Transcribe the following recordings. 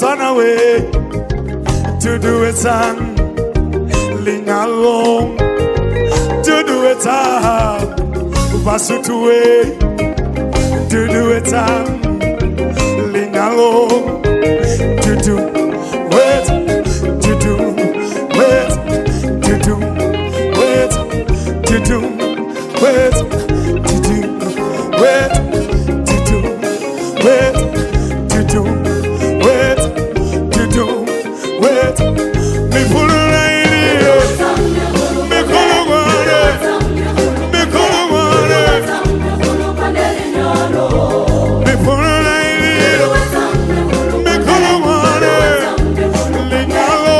Botswana we Duduetsang Lenyalong Duduetsang Basotho we Duduetsang Lenyalong Dudu wet Dudu wet Dudu wet Dudu wet Dudu wet Dudu wet Dudu wet Dudu wet Mifulula iliyo Mikulungwane Mikulungwane Mifulula iliyo Mikulungwane Lenyalo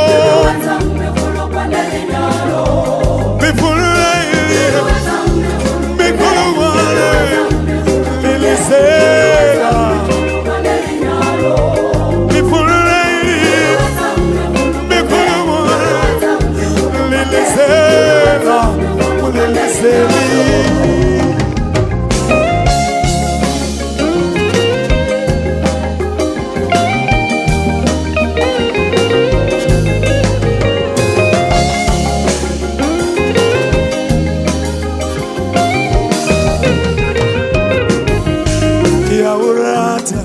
Mifulula iliyo Mikulungwane Lilisela Mifulula iliyo Mikulungwane Lilisela Lilisela. Ke a o rata,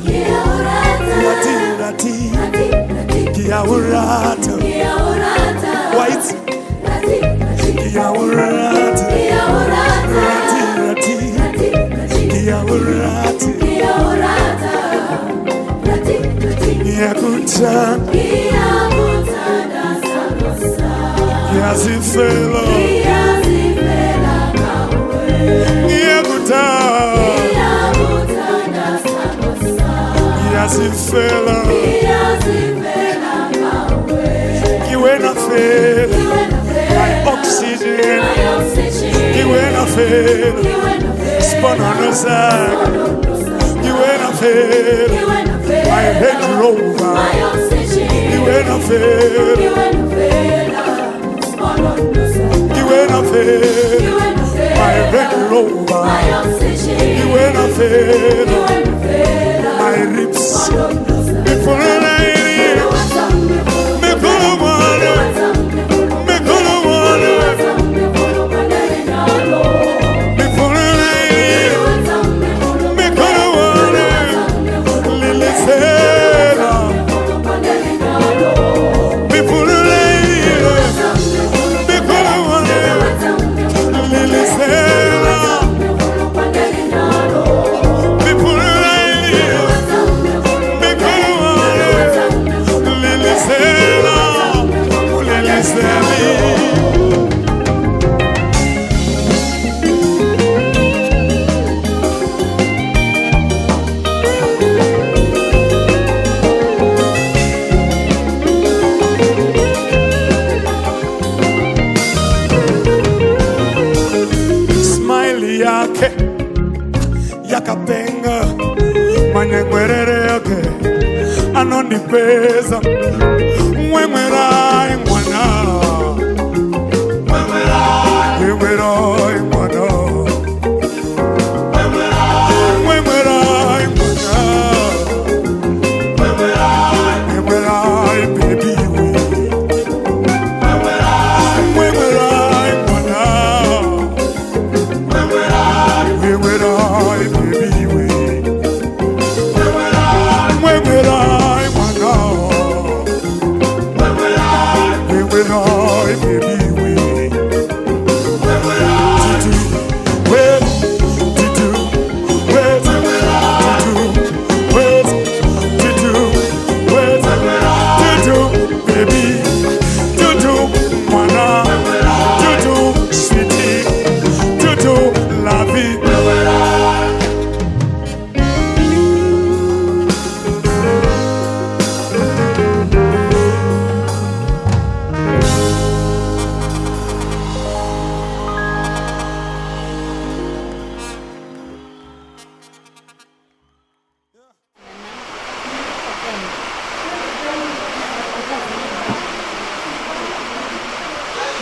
rati rati, ke a o rata, wa itse, ke a o rata, rati rati, ke a o rata, ngiyakuthanda, ngiyazifela, ngiyakuthanda, ngiyazifela, ke wena fela, my oxygen, ke wena fela, sponono saka, ke wena fela, my Range Rover, ke wena fela, ke wena fela, my Range Rover, ke wena fela, my ribs, Mikulungwane, mikulungwane, mikulungwane, mikulungwane, mikulungwane, lilisela, mikulungwane, mikulungwane, lilisela, mikulungwane, mikulungwane, lilisela, lilisela. Smile yake yakapenga, manyengwerere yake anondipeza. Mwemwerai mwana, mwemwerai mwana, mwemwerai mwana, mwemwerai baby we, mwemwerai mwana, mwemwerai baby we, mwemwerai mwana, mwemwerai baby we. Tutu, wait, tutu, wait, tutu, wait, tutu, wait, tutu, baby, tutu, mwana, tutu, sweetie, tutu, la vie.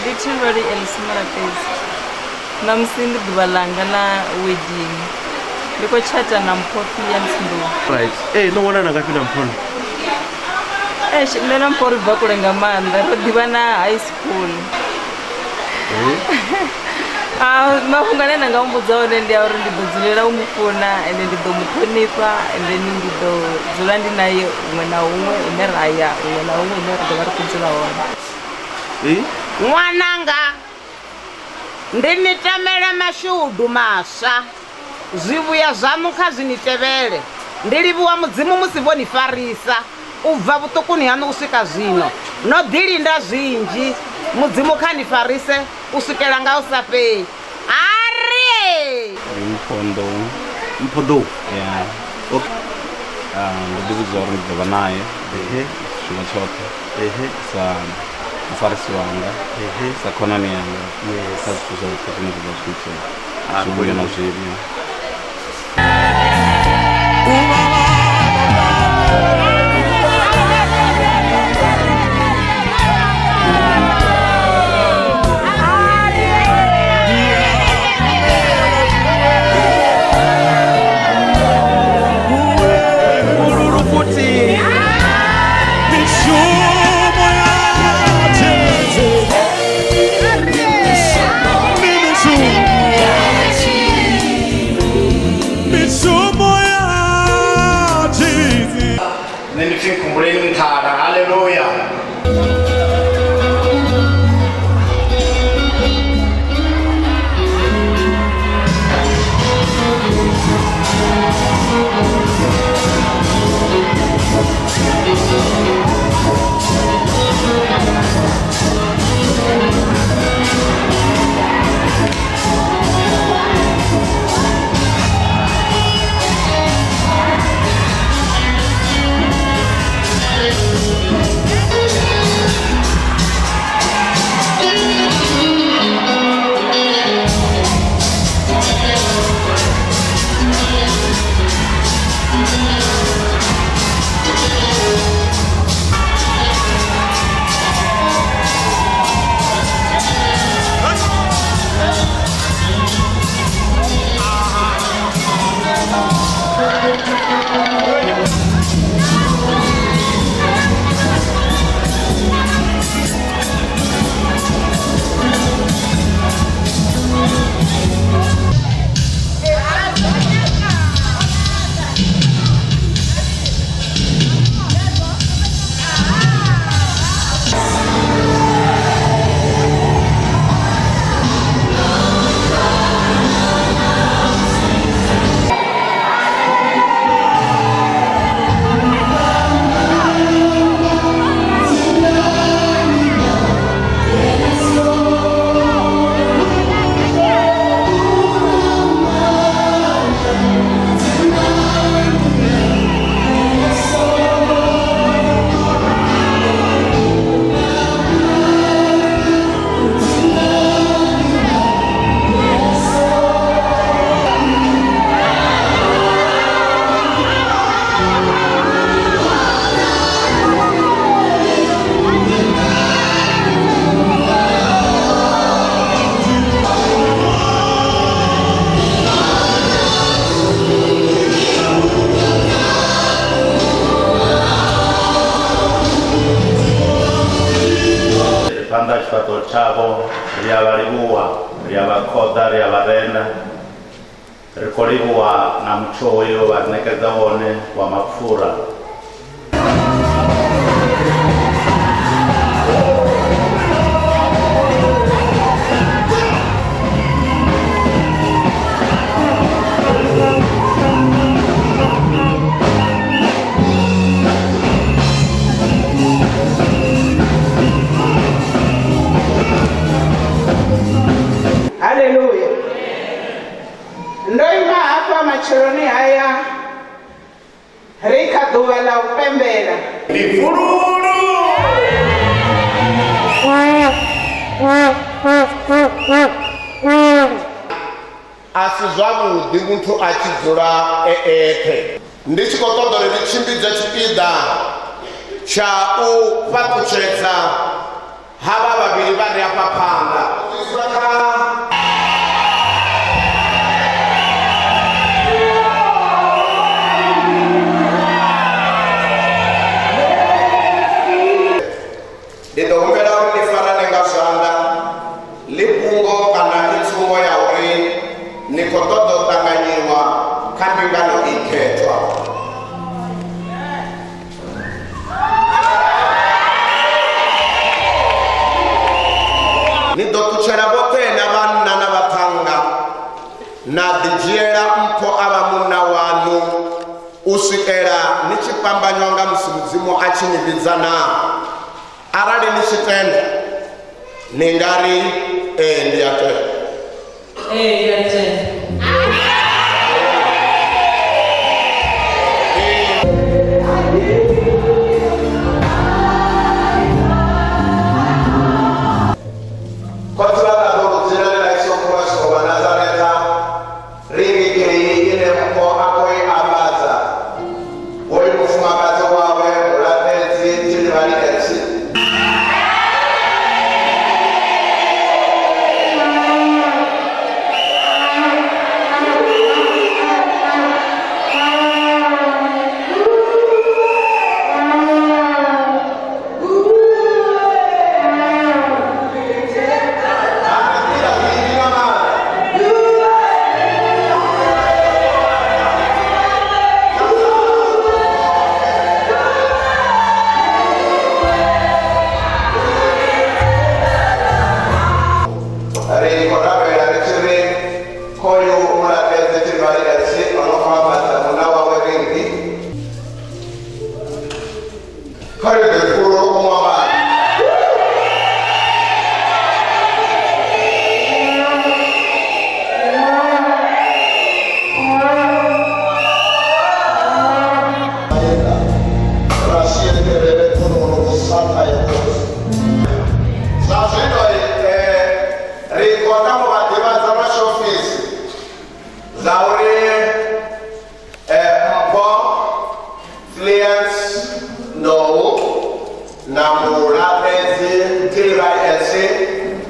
Literally Elsie Malapesi. Ṋamusi ndi ḓuvha ḽanga ḽa wedding. Ndi khou tshata na Mpho Phian Ndou. Right. Eh, no wana ngafhi na Mpho? Eish, nṋe na Mpho ri bva kule nga maanḓa ro ḓivha na high school. Ah, mafhungo ane nda nga muvhudza one ndi a uri ndi ḓo dzulela u mu funa ende ndi ḓo mu ṱhonifha ende ndi ḓo dzula ndi naye huṅwe na huṅwe hune ra ya huṅwe na huṅwe hune ra ḓo vha ri khou dzula hone. Ṅwananga, ndi ni tamela mashudu maswa, zwivhuya zwaṋu kha zwi ni tevhele. Ndi livhuwa Mudzimu musi vho ni farisa u bva vhuṱukuni haṋu u swika zwino. No ḓi linda zwinzhi, Mudzimu kha ni farise u swikela nga hu sa fheli. Arie! Ndi Mpho Nḓou. Mpho Nḓou? Yeah. Okay. Ah, ndo ḓi vhudza uri ndi ḓo vha naye tshifhinga tshoṱhe sa mufarisi wanga, sa khonani yanga kha zwithu zwoṱhe zwine zwa ḓo zwi itea, zwivhuya na zwivhi. Mishumo ya Jesu. Ni mishumo. Mishumo ya Jesu. Nṋe ndi pfi Nkhumbuleni Muthala. Haleluya. Ri phanḓa tshifhaṱo tshavho ri a vha livhuwa, ri a vha khoḓa, ri a vha renda. Ri khou livhuwa na mutsho uyu vha ri ṋekedza wone wa mapfura. Haleluya. Ndo ima hafha matsheloni haya ri kha ḓuvha ḽa u pembela. Ndi fululu. A si zwavhuḓi muthu a tshi dzula e eṱhe. Ndi tshi khou ṱoḓa uri ndi tshimbidze tshipiḓa tsha u fhaṱutshedza havha vhavhili vha re afha phanḓa. ṱutshela vhoṱhe na vhanna na vhaṱhannga na ḓidzhiela mpho a vha munna waṋu u swikela ni tshi fhambanywa nga musi Mudzimu a tshi ni vhidza naa? Arali ni tshi tenda, ni nga ri ee ndi a tenda. Ee, ndi a tenda. Khotsi vha ṱaḓulu, dzinani ḽa Yesu Kristo wa Nazaretha, ri ngei ine Mpho a khou i ambadza, hoyu mufumakadzi wawe Mulavhedzi Thilivhali FC. Ri khou rabela ri tshi ri khoyu Mulavhedzi Thilivhali FC o no khou ambadza munna wawe rinngi. Kha ri ḓe fulo u mu ambadza. Zwa zwino ri khou tama u vha ḓivhadza lwa tshiofisi zwa uri Mpho Fliance Ndou na Mulavhedzi Thilivhali FC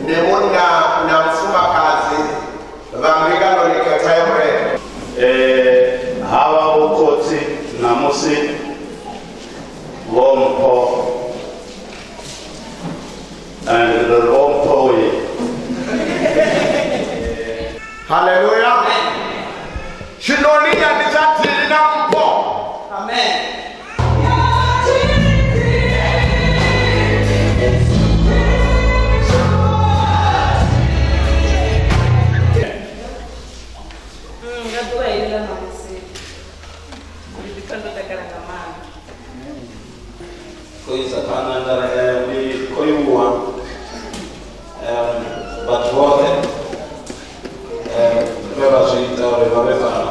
ndi munna na mufumakadzi vha mbinganoni khethwa ya Murena. Havha vho khotsi ṋamusi vho Mpho and ri vho Mpho uyi. Haleluya. Tshiṋoniya ndi tsha Thili na Mpho. Amen. Nga ḓuvha heḽi ḽa ṋamusi ndi ḓipfa ndo takala nga maanḓa. Khou isa phanḓa nda ri ndi khou livhuwa vhathu vhoṱhe vhe vha zwi ita uri vha vhe fhano.